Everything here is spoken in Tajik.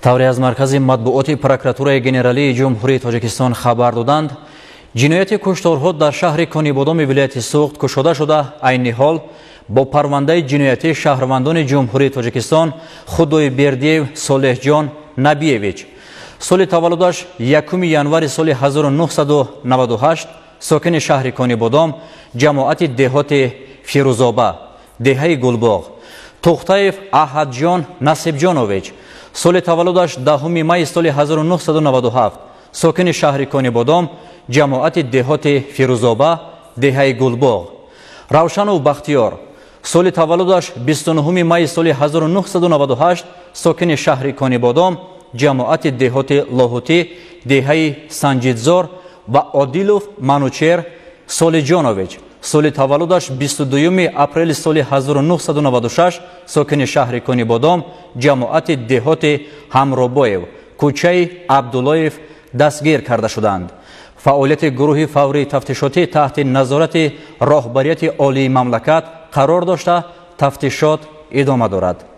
Тавре аз маркази матбуоти прокуратураи генералии Ҷумҳурии Тоҷикистон хабар доданд, ҷинояти кушторҳо дар шаҳри Конибодоми вилояти Суғд кушода шуда, айни ҳол бо парвандаи ҷиноятӣ шаҳрвандони Ҷумҳурии Тоҷикистон Худойбердиев Солеҳҷон Набиевич, соли таваллудаш 1 январи соли 1998, сокини шаҳри Конибодом, ҷамоати деҳоти Фирӯзоба, деҳаи Гулбоғ, Тухтаев Аҳадҷон Насибҷонович, соли таваллудаш 10 майи соли 1997, сокини шаҳри Конибодом, ҷамоати деҳоти Фирӯзоба, деҳаи Гулбоғ, Равшанов Бахтиёр, соли таваллудаш 29 майи соли 1998, сокини шаҳри Конибодом, ҷамоати деҳоти Лоҳутӣ, деҳаи Санҷидзор ва Одилов Манучер Солиҷонович, соли таваллудаш 22 апрели соли 1996, сокини шаҳри Конибодом, ҷамоати деҳоти Ҳамробоев, кӯчаи Абдуллоев дастгир карда шуданд. Фаъолияти гурӯҳи фаврии тафтишотӣ таҳти назорати роҳбарияти олии мамлакат қарор дошта, тафтишот идома дорад.